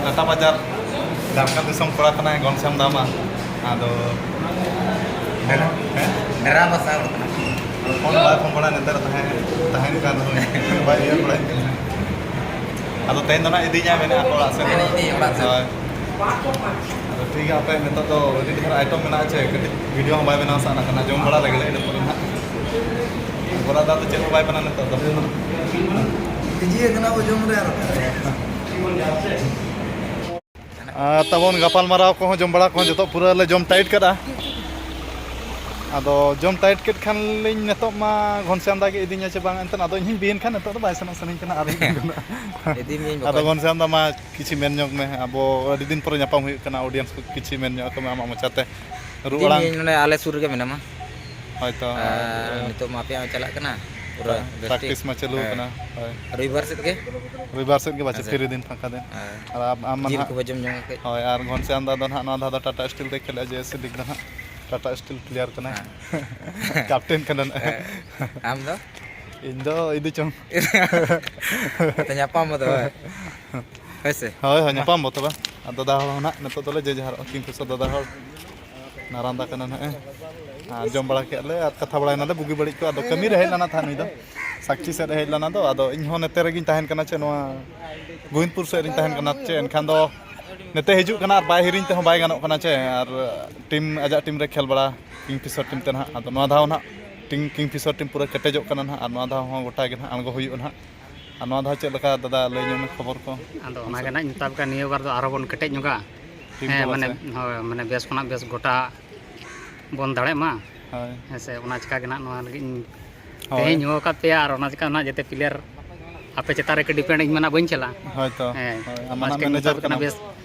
ᱴᱟᱴᱟ ᱵᱟᱡᱟᱨ, ᱡᱷᱟᱲᱠᱷᱚᱸᱰ ᱫᱤᱥᱚᱢ ᱠᱚᱲᱟ ᱠᱟᱱᱟᱭ ᱜᱷᱚᱱᱥᱭᱟᱢ ᱫᱟ ᱢᱟ᱾ ᱟᱫᱚ ᱰᱮᱨᱟ, ᱦᱮᱸ? ᱰᱮᱨᱟ ᱵᱟᱥᱟ ᱦᱚᱲ ᱠᱟᱱᱟ᱾ ᱯᱷᱳᱱ ᱵᱟᱭ ᱯᱷᱳᱱ ᱵᱟᱲᱟᱭᱟ, ᱱᱮᱛᱟᱨ ᱛᱟᱦᱮᱸ, ᱛᱟᱦᱮᱱ ᱠᱟᱱ ᱨᱮᱦᱚᱸ ᱵᱟᱭ ᱩᱭᱦᱟᱹᱨ ᱵᱟᱲᱟᱭ ᱠᱟᱱᱟ᱾ ᱟᱫᱚ ᱛᱮᱦᱮᱧ ᱫᱚ ᱱᱟᱜ ᱤᱫᱤᱧᱟᱭ ᱢᱮᱱᱮᱫᱼᱟ ᱠᱚ ᱚᱲᱟᱜ ᱥᱮᱫ᱾ ᱦᱮᱸ, ᱤᱫᱤ ᱚᱲᱟᱜ ᱥᱮᱫ᱾ ᱦᱳᱭ᱾ ᱟᱫᱚ ᱴᱷᱤᱠ ᱜᱮᱭᱟ, ᱦᱟᱯᱮ ᱱᱤᱛᱚᱜ ᱫᱚ ᱟᱹᱰᱤ ᱰᱷᱮᱨ item ᱢᱮᱱᱟᱜᱼᱟ ᱪᱮ, ᱠᱟᱹᱴᱤᱡ video ᱦᱚᱸ ᱵᱟᱭ ᱵᱮᱱᱟᱣ ᱥᱟᱱᱟ ᱠᱟᱱᱟ, ᱡᱚᱢ ᱵᱟᱲᱟ ᱞᱮᱜᱮ ᱞᱮ ᱤᱱᱟᱹ ᱯᱚᱨᱮ ᱱᱟᱜ᱾ ᱜᱚᱨᱟ ᱫᱟ ᱫᱚ ᱪᱮᱫ ᱦᱚᱸ ᱵᱟᱭ ᱢᱮᱱᱟ ᱱᱤᱛᱚᱜ ᱫᱚ᱾ ᱵᱤᱡᱤ ᱟᱠᱟᱱᱟ ᱵᱚ ᱡᱚᱢ ᱨᱮ ᱟᱨ ᱚᱠᱟᱨᱮ᱾ ᱟᱨ ᱛᱟᱵᱚᱱ ᱜᱟᱯᱟᱞ ᱢᱟᱨᱟᱣ ᱠᱚᱦᱚᱸ, ᱡᱚᱢ ᱵᱟᱲᱟ ᱠᱚᱦᱚᱸ ᱡᱚᱛᱚ ᱯᱩᱨᱟᱹ ᱞᱮ ᱡᱚᱢ tight ᱠᱟᱫᱼᱟ᱾ ᱟᱫᱚ ᱡᱚᱢ tight ᱠᱮᱫ ᱠᱷᱟᱱ ᱞᱤᱧ ᱱᱤᱛᱚᱜ ᱢᱟ ᱜᱷᱚᱱᱥᱭᱟᱢ ᱫᱟ ᱜᱮ ᱤᱫᱤᱧᱟ ᱪᱮ ᱵᱟᱝ, ᱮᱱᱛᱮᱫ ᱟᱫᱚ ᱤᱧ ᱦᱚᱸᱧ ᱵᱤᱭᱮᱱ ᱠᱷᱟᱱ ᱱᱤᱛᱚᱜ ᱫᱚ ᱵᱟᱭ ᱥᱮᱱᱚᱜ ᱥᱟᱱᱟᱧ ᱠᱟᱱᱟ ᱟᱨ ᱤᱧ ᱫᱚ ᱱᱟᱜ᱾ ᱤᱫᱤ ᱢᱤᱭᱟᱹᱧ ᱟᱫᱚ ᱵᱚᱠᱚᱧ᱾ ᱜᱷᱚᱱᱥᱭᱟᱢ ᱫᱟ ᱢᱟ ᱠᱤᱪᱷᱤ ᱢᱮᱱ ᱧᱚᱜ ᱢᱮ, ᱟᱵᱚ ᱟᱹᱰᱤ ᱫᱤᱱ ᱯᱚᱨᱮ ᱧᱟᱯᱟᱢ ᱦᱩᱭᱩᱜ ᱠᱟᱱᱟ, audience ᱠᱚ ᱠᱤᱪᱷᱤ ᱢᱮᱱ ᱧᱚᱜ ᱟᱠᱚ ᱢᱮ ᱟᱢᱟᱜ ᱢᱚᱪᱟᱛᱮ᱾ ᱨᱩ ᱤᱫᱤ ᱟᱲᱟᱝ᱾ ᱢᱤᱭᱟᱹᱧ, ᱱᱚᱰᱮ ᱟᱞᱮ ᱥᱩᱨ ᱨᱮᱜᱮ ᱢᱮᱱᱟᱢᱟ᱾ ᱦᱳᱭ ᱛᱚ, ᱟᱨ ᱟᱨ ᱱᱤᱛᱚᱜ ᱢᱟ ᱟᱯᱮᱭᱟᱜ ᱦᱚᱸ ᱪᱟᱞᱟᱜ ᱠᱟᱱᱟ ᱯᱩᱨᱟᱹ ᱯᱨᱟ-, ᱵᱮᱥ ᱴᱷᱤᱠ᱾ Practice ᱢᱟ ᱪᱟᱹᱞᱩ ᱦᱮᱸ᱾ ᱟᱠᱟᱱᱟ᱾ ᱦᱳᱭ᱾ ᱨᱚᱵᱤᱵᱟᱨ ᱥᱮᱫ ᱜᱮ? ᱨᱚᱵᱤᱵᱟᱨ ᱥᱮᱫ ᱜᱮ ᱵᱟᱪᱮ, ᱟᱪᱪᱷᱟ᱾ Free ᱫᱤᱱ, ᱯᱷᱟᱸᱠᱟ ᱫᱤᱱ᱾ ᱦᱮᱸ᱾ ᱟᱨ ᱟᱢ, ᱟᱢ ᱢᱟ ᱡᱤᱞ ᱱᱟᱦᱟᱜ, ᱠᱚᱯᱮ ᱡᱚᱢ ᱧᱚᱜ ᱠᱟᱹᱡ᱾ ᱦᱳᱭ, ᱟᱨ ᱜᱷᱚᱱᱥᱭᱟᱢ ᱫᱟ ᱫᱚ ᱱᱟᱦᱟᱜ ᱱᱚᱣᱟ ᱫᱷᱟᱣ ᱫᱚ Tata Steel ᱛᱮ ᱠᱷᱮᱞᱟ, JSC League ᱫᱚ ᱱᱟᱦᱟᱜ Tata Steel player ᱠᱟᱱᱟᱭ᱾ ᱦᱮᱸ᱾ Captain ᱠᱟᱱᱟ ᱱᱟᱦᱟᱜ᱾ ᱦᱮᱸ᱾ ᱟᱢ ᱫᱚ? ᱤᱧ ᱫᱚ ᱤᱫᱤ ᱪᱚᱝ᱾ ᱛᱚ ᱧᱟᱯᱟᱢ ᱵᱚ ᱛᱚᱵᱮ᱾ ᱦᱳᱭ ᱥᱮ? ᱦᱳᱭ, ᱦᱳᱭ, ᱧᱟᱯᱟᱢ ᱵᱚ ᱛᱚᱵᱮ᱾ ᱟᱨ ᱫᱟᱫᱟ ᱦᱚᱲ ᱦᱚᱸ ᱱᱟᱜ ᱱᱤᱛᱚᱜ ᱫᱚᱞᱮ ᱡᱮ ᱡᱟᱦᱟᱨᱚᱜᱼᱟ, ᱠᱤᱝᱯᱷᱤᱥᱟᱨ ᱫᱟᱫᱟ ᱦᱚᱲ᱾ ᱱᱟᱨᱟᱱᱫᱟ ᱠᱟᱱᱟ ᱱᱟᱜ ᱮ᱾ ᱟᱨ ᱡᱚᱢ ᱵᱟᱲᱟ ᱠᱮᱫ ᱞᱮ ᱟᱨ ᱠᱟᱛᱷᱟ ᱵᱟᱲᱟᱭ ᱱᱟᱞᱮ ᱵᱩᱜᱤ ᱵᱟᱹᱲᱤᱡ ᱠᱚ᱾ ᱟᱫᱚ ᱠᱟᱹᱢᱤ ᱨᱮ ᱦᱮᱡ ᱞᱮᱱᱟ ᱛᱟᱦᱮᱸᱫ ᱱᱩᱭ ᱫᱚ, ᱥᱟᱠᱪᱤ ᱥᱮᱫ ᱮ ᱦᱮᱡ ᱞᱮᱱᱟ ᱫᱚ᱾ ᱟᱫᱚ ᱤᱧ ᱦᱚᱸ ᱱᱚᱛᱮ ᱨᱮᱜᱤᱧ ᱛᱟᱦᱮᱱ ᱠᱟᱱᱟ ᱪᱮ, ᱱᱚᱣᱟ ᱜᱳᱵᱤᱱᱫᱯᱩᱨ ᱥᱮᱫ ᱨᱤᱧ ᱛᱟᱦᱮᱱ ᱠᱟᱱᱟ ᱪᱮ, ᱮᱱᱠᱷᱟᱱ ᱫᱚ ᱱᱚᱛᱮ ᱦᱤᱡᱩᱜ ᱠᱟᱱᱟ ᱟᱨ ᱵᱟᱭ ᱦᱤᱨᱤᱧ ᱛᱮᱦᱚᱸ ᱵᱟᱭ ᱜᱟᱱᱚᱜ ᱠᱟᱱᱟ ᱪᱮ᱾ ᱟᱨ ᱴᱤᱢ, ᱟᱡᱟᱜ ᱴᱤᱢ ᱨᱮ ᱠᱷᱮᱞ ᱵᱟᱲᱟ, ᱠᱤᱝᱯᱷᱤᱥᱟᱨ ᱴᱤᱢ ᱛᱮ ᱱᱟᱦᱟᱜ᱾ ᱟᱫᱚ ᱱᱚᱣᱟ ᱫᱷᱟᱣ ᱱᱟᱦᱟᱜ ᱴᱤᱢ, ᱠᱤᱝᱯᱷᱤᱥᱟᱨ ᱴᱤᱢ ᱯᱩᱨᱟᱹ ᱠᱮᱴᱮᱡᱚᱜ ᱠᱟᱱᱟ ᱱᱟᱦᱟᱜ, ᱟᱨ ᱱᱚᱣᱟ ᱫᱷᱟᱣ ᱦᱚᱸ ᱜᱚᱴᱟ ᱜᱮ ᱱᱟᱦᱟᱜ ᱟᱬᱜᱚ ᱦᱩᱭᱩᱜᱼᱟ ᱱᱟᱦᱟᱜ᱾ ᱟᱨ ᱱᱚᱣᱟ ᱫᱷᱟᱣ ᱪᱮᱫ ᱞᱮᱠᱟ ᱫᱟᱫᱟ, ᱞᱟᱹᱭ ᱧᱚᱜ ᱢᱮ ᱠᱷᱚᱵᱚᱨ ᱠᱚ᱾ ᱟᱫᱚ ᱚᱱᱟ ᱜᱮ ᱱᱟᱦᱟᱜ ᱤᱧ ᱢᱮᱛᱟᱢ ᱠᱟᱱᱟ, ᱱᱤᱭᱟᱹ ᱵᱟᱨ ᱫᱚ ᱟᱨᱦᱚᱸ ᱵᱚᱱ ᱠᱮᱴᱮᱡ ᱧᱚᱜᱟ᱾ ᱴᱤᱢ ᱦᱮᱸ, ᱠᱚ ᱢᱟᱱᱮ, ᱵᱟᱥᱮ? ᱦᱳᱭ, ᱢᱟᱱᱮ ᱵᱮᱥ ᱠᱷᱚᱱᱟᱜ ᱵᱮᱥ ᱜᱚᱴᱟ ᱵᱚᱱ ᱫᱟᱲᱮᱜ ᱢᱟ᱾ ᱦᱳᱭ᱾ ᱦᱮᱸ ᱥᱮ, ᱚᱱᱟ ᱪᱤᱠᱟ ᱜᱮ ᱱᱟᱦᱟᱜ ᱱᱚᱣᱟ ᱞᱟᱹᱜᱤᱫ ᱤᱧ ᱦᱳᱭ᱾ ᱛᱮᱦᱮᱧ ᱦᱚᱦᱚ ᱟᱠᱟᱫ ᱯᱮᱭᱟ, ᱟᱨ ᱚᱱᱟ ᱪᱤᱠᱟ ᱱᱟᱦᱟᱜ ᱡᱟᱛᱮ ᱯᱞᱮᱭᱟᱨ ᱟᱯᱮ ᱪᱮᱛᱟᱱ ᱨᱮ ᱰᱤᱯᱮᱱᱰ ᱤᱧ ᱢᱮᱱᱟ, ᱵᱟᱹᱧ ᱪᱟᱞᱟᱜᱼᱟ᱾ ᱦᱳᱭ ᱛᱚ, ᱦᱮᱸ, ᱦᱳᱭ, ᱟᱢ ᱢᱟ ᱱᱟᱦᱟᱜ ᱪᱤᱠᱟᱹᱧ ᱢᱮᱛᱟ ᱢᱮᱱᱮᱡᱟᱨ ᱯᱮ ᱠᱟᱱᱟ, ᱠᱟᱱᱟᱢ᱾ ᱵᱮᱥ,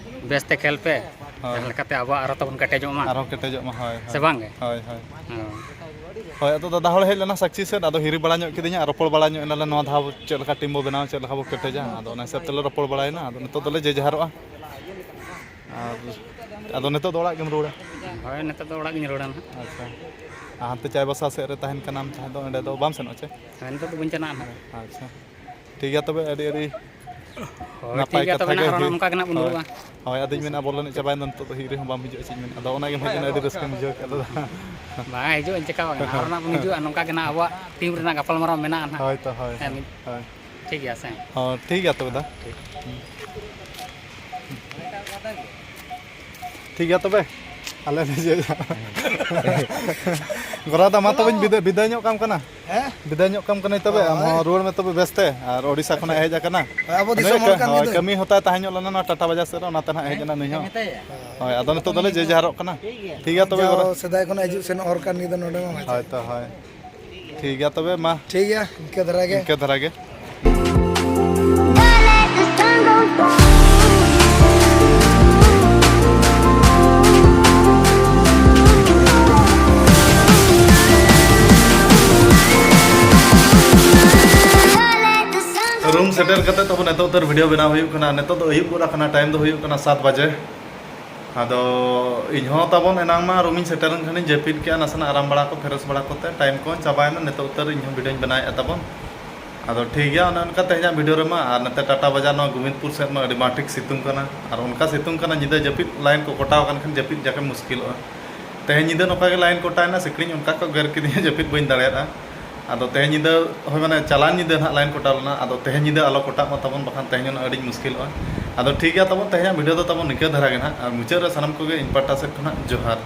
ᱵᱮᱥ ᱛᱮ ᱠᱷᱮᱞ ᱯᱮ, ᱦᱳᱭ᱾ ᱡᱟᱦᱟᱸ ᱞᱮᱠᱟᱛᱮ ᱟᱵᱚᱣᱟᱜ ᱟᱨᱦᱚᱸ ᱛᱟᱵᱚᱱ ᱠᱮᱴᱮᱡᱚᱜ ᱢᱟ᱾ ᱟᱨᱦᱚᱸ ᱠᱮᱴᱮᱡᱚᱜ ᱢᱟ, ᱦᱳᱭ, ᱦᱳᱭ᱾ ᱦᱳᱭ᱾ ᱦᱳᱭ, ᱟᱫᱚ ᱫᱟᱫᱟ ᱦᱚᱲ ᱦᱮᱡ ᱞᱮᱱᱟ ᱥᱟᱠᱪᱤ ᱥᱮᱫ, ᱟᱫᱚ ᱦᱤᱨᱤ ᱵᱟᱲᱟ ᱧᱚᱜ ᱠᱤᱫᱤᱧᱟ ᱟᱨ ᱨᱚᱯᱚᱲ ᱵᱟᱲᱟ ᱧᱚᱜ ᱮᱱᱟᱞᱮ, ᱱᱚᱣᱟ ᱫᱷᱟᱣ ᱪᱮᱫ ᱞᱮᱠᱟ ᱴᱤᱢ ᱵᱚ ᱵᱮᱱᱟᱣᱟ, ᱪᱮᱫ ᱞᱮᱠᱟ ᱵᱚ ᱠᱮᱴᱮᱡᱟ, ᱟᱫᱚ ᱚᱱᱟ ᱦᱤᱥᱟᱹᱵ ᱛᱮᱞᱮ ᱨᱚᱯᱚᱲ ᱵᱟᱲᱟᱭᱮᱱᱟ᱾ ᱟᱫᱚ ᱱᱤᱛᱚᱜ ᱫᱚᱞᱮ ᱡᱮ ᱡᱟᱦᱟᱨᱚᱜᱼᱟ᱾ ᱟᱨ ᱟᱫᱚ ᱱᱤᱛᱚᱜ ᱫᱚ ᱚᱲᱟᱜ ᱜᱮᱢ ᱨᱩᱣᱟᱹᱲᱟ? ᱦᱳᱭ, ᱱᱤᱛᱚᱜ ᱫᱚ ᱚᱲᱟᱜ ᱜᱤᱧ ᱨᱩᱣᱟᱹᱲᱟ ᱱᱟᱦᱟᱜ᱾ ᱟᱪᱪᱷᱟ, ᱟᱨ ᱦᱟᱱᱛᱮ ᱪᱟᱭᱵᱟᱥᱟ ᱥᱮᱫ ᱨᱮ ᱛᱟᱦᱮᱱ ᱠᱟᱱᱟᱢ ᱡᱟᱦᱟᱸ ᱫᱚ, ᱚᱸᱰᱮ ᱫᱚ ᱵᱟᱢ ᱥᱮᱱᱚᱜᱼᱟ ᱪᱮ? ᱦᱳᱭ, ᱱᱤᱛᱚᱜ ᱫᱚ ᱵᱟᱹᱧ ᱪᱟᱞᱟᱜᱼᱟ ᱱᱟᱦᱟᱜ᱾ ᱟᱪᱪᱷᱟ, ᱴᱷᱤᱠ ᱜᱮᱭᱟ ᱛᱚᱵᱮ, ᱟᱹᱰᱤ ᱟᱹᱰᱤ ᱦᱳᱭ, ᱱᱟᱯᱟᱭ ᱴᱷᱤᱠ ᱜᱮᱭᱟ ᱠᱟᱛᱷᱟ ᱛᱚᱵᱮ ᱜᱮ, ᱱᱟᱦᱟᱜ, ᱦᱩᱭ ᱱᱚᱝᱠᱟ ᱜᱮ ᱱᱟᱦᱟᱜ ᱵᱚᱱ ᱦᱳᱭ᱾ ᱨᱩᱣᱟᱹᱲᱟ᱾ ᱦᱳᱭ, ᱟᱫᱚᱧ ᱢᱮᱱᱟ ᱵᱚᱞ ᱮᱱᱮᱡ ᱪᱟᱵᱟᱭᱮᱱ ᱫᱚ, ᱱᱤᱛᱚᱜ ᱫᱚ ᱦᱮᱡ ᱨᱮᱦᱚᱸ ᱵᱟᱢ ᱦᱤᱡᱩᱜᱼᱟ, ᱪᱮᱫ ᱤᱧ ᱢᱮᱱᱟ? ᱟᱫᱚ ᱚᱱᱟᱜᱮᱢ ᱦᱮᱡ ᱮᱱᱟ, ᱟᱹᱰᱤ ᱨᱟᱹᱥᱠᱟᱹᱧ ᱵᱩᱡᱷᱟᱹᱣ ᱠᱮᱫᱟ ᱫᱟᱫᱟ᱾ ᱵᱟᱝ ᱦᱤᱡᱩᱜ ᱟᱹᱧ, ᱪᱮᱠᱟ ᱵᱟᱝ, ᱟᱨ ᱱᱟᱦᱟᱜ ᱵᱚᱱ ᱦᱤᱡᱩᱜᱼᱟ, ᱱᱚᱝᱠᱟ ᱜᱮ ᱱᱟᱦᱟᱜ ᱟᱵᱚᱣᱟᱜ ᱴᱤᱢ ᱨᱮᱱᱟᱜ ᱜᱟᱯᱟᱞᱢᱟᱨᱟᱣ ᱢᱮᱱᱟᱜᱼᱟ ᱱᱟᱦᱟᱜ᱾ ᱦᱳᱭ ᱛᱚ, ᱦᱳᱭ, ᱦᱮᱸ, ᱦᱳᱭ, ᱢᱤᱫ ᱦᱳᱭ᱾ ᱴᱷᱤᱠ ᱜᱮᱭᱟ ᱥᱮ? ᱦᱚᱸ, ᱴᱷᱤᱠ ᱜᱮᱭᱟ ᱛᱚᱵᱮ ᱫᱟ᱾ ᱴᱷᱤᱠ᱾ ᱴᱷᱤᱠ ᱜᱮᱭᱟ ᱛᱚᱵᱮ, ᱟᱞᱮ ᱞᱮ ᱤᱭᱟᱹ᱾ ᱜᱚᱨᱟ ᱫᱟ, ᱢᱟ ᱛᱚᱵᱮᱧ ᱵᱤᱫᱟᱹ-, ᱵᱤᱫᱟᱹᱭ ᱧᱚᱜ ᱠᱟᱢ ᱠᱟᱱᱟ᱾ ᱦᱮᱸ? ᱵᱤᱫᱟᱹᱭ ᱧᱚᱜ ᱠᱟᱢ ᱠᱟᱹᱱᱟᱹᱧ ᱛᱚᱵᱮ, ᱟᱢ ᱦᱚᱸ ᱦᱳᱭ᱾ ᱨᱩᱣᱟᱹᱲ ᱢᱮ ᱛᱚᱵᱮ ᱵᱮᱥᱛᱮ, ᱟᱨ ᱳᱰᱤᱥᱟ ᱠᱷᱚᱱᱟᱜ ᱦᱮᱡ ᱟᱠᱟᱱᱟ᱾ ᱦᱳᱭ, ᱟᱵᱚ ᱫᱤᱥᱚᱢ ᱦᱚᱲ ᱠᱟᱱ ᱦᱳᱭ, ᱜᱮ ᱫᱚ᱾ ᱠᱟᱹᱢᱤ ᱦᱚᱸᱛᱟᱭ ᱛᱟᱦᱮᱸ ᱧᱚᱜ ᱞᱮᱱᱟ ᱱᱚᱣᱟ ᱴᱟᱴᱟ ᱵᱟᱡᱟᱨ ᱥᱮᱫ ᱨᱮ, ᱚᱱᱟᱛᱮ ᱱᱟᱦᱟᱜ ᱦᱮᱡ ᱮᱱᱟ ᱱᱩᱭ ᱦᱚᱸ᱾ ᱦᱳᱭ, ᱟᱫᱚ ᱱᱤᱛᱚᱜ ᱫᱚᱞᱮ ᱡᱮ ᱡᱟᱦᱟᱨᱚᱜ ᱠᱟᱱᱟ᱾ ᱴᱷᱤᱠ ᱜᱮᱭᱟ ᱛᱚᱵᱮ, ᱡᱟᱣ ᱜᱚᱨᱟ᱾ ᱥᱮᱫᱟᱭ ᱠᱷᱚᱱᱟᱜ ᱦᱤᱡᱩᱜ ᱥᱮᱱᱚᱜ ᱦᱚᱲ ᱠᱟᱱ ᱜᱮ ᱫᱚ ᱱᱚᱰᱮ ᱢᱟ ᱢᱟᱪᱮᱫ᱾ ᱦᱳᱭ ᱛᱚ, ᱦᱳᱭ᱾ ᱴᱷᱤᱠ ᱜᱮᱭᱟ ᱛᱚᱵᱮ, ᱢᱟ᱾ ᱴᱷᱤᱠ ᱜᱮᱭᱟ, ᱤᱱᱠᱟᱹ ᱫᱷᱟᱨᱟ ᱜᱮ᱾ ᱤᱱᱠᱟᱹ ᱫᱷᱟᱨᱟ ᱜᱮ᱾ ᱨᱩᱢ ᱥᱮᱴᱮᱨ ᱠᱟᱛᱮ ᱛᱟᱵᱚᱱ ᱱᱤᱛᱚᱜ ᱩᱛᱟᱹᱨ ᱵᱷᱤᱰᱤᱭᱳ ᱵᱮᱱᱟᱣ ᱦᱩᱭᱩᱜ ᱠᱟᱱᱟ᱾ ᱱᱤᱛᱚᱜ ᱫᱚ ᱟᱹᱭᱩᱵ ᱜᱚᱫ ᱟᱠᱟᱱᱟ, ᱴᱟᱭᱤᱢ ᱫᱚ ᱦᱩᱭᱩᱜ ᱠᱟᱱᱟ ᱥᱟᱛ ᱵᱟᱡᱮ᱾ ᱟᱫᱚ ᱤᱧ ᱦᱚᱸ ᱛᱟᱵᱚᱱ ᱮᱱᱟᱝ ᱢᱟ ᱨᱩᱢᱤᱧ ᱥᱮᱴᱮᱨᱮᱱ ᱠᱷᱟᱱᱤᱧ ᱡᱟᱹᱯᱤᱫ ᱠᱮᱜᱼᱟ, ᱱᱟᱥᱮᱱᱟᱜ ᱟᱨᱟᱢ ᱵᱟᱲᱟ ᱠᱚ, ᱯᱷᱨᱮᱥ ᱵᱟᱲᱟ ᱠᱚᱛᱮ ᱴᱟᱭᱤᱢ ᱠᱚ ᱪᱟᱵᱟᱭᱮᱱᱟ᱾ ᱱᱤᱛᱚᱜ ᱩᱛᱟᱹᱨ ᱤᱧ ᱦᱚᱸ ᱵᱷᱤᱰᱤᱭᱳᱧ ᱵᱮᱱᱟᱣᱮᱫᱼᱟ ᱛᱟᱵᱚᱱ᱾ ᱟᱫᱚ ᱴᱷᱤᱠ ᱜᱮᱭᱟ, ᱚᱱᱮ ᱚᱱᱠᱟ ᱛᱮᱦᱮᱧᱟᱜ ᱵᱷᱤᱰᱤᱭᱳ ᱨᱮᱢᱟ᱾ ᱟᱨ ᱱᱚᱛᱮ ᱴᱟᱴᱟ ᱵᱟᱡᱟᱨ ᱱᱚᱣᱟ ᱜᱳᱵᱤᱱᱫᱽᱯᱩᱨ ᱥᱮᱫ ᱢᱟ ᱟᱹᱰᱤ ᱢᱟ ᱴᱷᱤᱠ ᱥᱤᱛᱩᱝ ᱠᱟᱱᱟ, ᱟᱨ ᱚᱱᱠᱟ ᱥᱤᱛᱩᱝ ᱠᱟᱱᱟ, ᱧᱤᱫᱟᱹ ᱡᱟᱹᱯᱤᱫ ᱞᱟᱭᱤᱱ ᱠᱚ ᱠᱚᱴᱟᱣ ᱟᱠᱟᱱ ᱠᱷᱟᱱ ᱡᱟᱹᱯᱤᱫ ᱡᱟᱠᱮ ᱢᱩᱥᱠᱤᱞᱚᱜᱼᱟ᱾ ᱛᱮᱦᱮᱧ ᱧᱤᱫᱟᱹ ᱱᱚᱝᱠᱟ ᱜᱮ ᱞᱟᱭᱤᱱ ᱠᱚᱴᱟᱭᱮᱱᱟ, ᱥᱤᱠᱲᱤᱡ ᱚᱱᱠᱟ ᱠᱚ ᱜᱮᱨ ᱠᱤᱫᱤᱧᱟ, ᱡᱟᱹᱯᱤᱫ ᱵᱟᱹᱧ ᱫᱟᱲᱮᱭᱟᱫᱼᱟ᱾ ᱟᱫᱚ ᱛᱮᱦᱮᱧ ᱧᱤᱫᱟᱹ, ᱦᱳᱭ, ᱢᱟᱱᱮ ᱪᱟᱞᱟᱣᱮᱱ ᱧᱤᱫᱟᱹ ᱱᱟᱦᱟᱜ ᱞᱟᱭᱤᱱ ᱠᱚᱴᱟᱣ ᱞᱮᱱᱟ, ᱟᱫᱚ ᱛᱮᱦᱮᱧ ᱧᱤᱫᱟᱹ ᱟᱞᱚ ᱠᱚᱴᱟᱜ ᱢᱟ ᱛᱟᱵᱚᱱ, ᱵᱟᱠᱷᱟᱱ ᱛᱮᱦᱮᱧ ᱦᱚᱸ ᱟᱹᱰᱤᱧ ᱢᱩᱥᱠᱤᱞᱚᱜᱼᱟ᱾ ᱟᱫᱚ ᱴᱷᱤᱠ ᱜᱮᱭᱟ ᱛᱟᱵᱚᱱ, ᱛᱮᱦᱮᱧᱟᱜ ᱵᱷᱤᱰᱤᱭᱳ ᱫᱚ ᱛᱟᱵᱚᱱ ᱱᱤᱝᱠᱟᱹ ᱫᱷᱟᱨᱟ ᱜᱮ ᱱᱟᱦᱟᱜ, ᱟᱨ ᱢᱩᱪᱟᱹᱫ ᱨᱮ ᱥᱟᱱᱟᱢ ᱠᱚᱜᱮ ᱤᱧ ᱯᱟᱦᱴᱟ ᱥᱮᱫ ᱠᱷᱚᱱᱟᱜ ᱡᱚᱦᱟᱨ᱾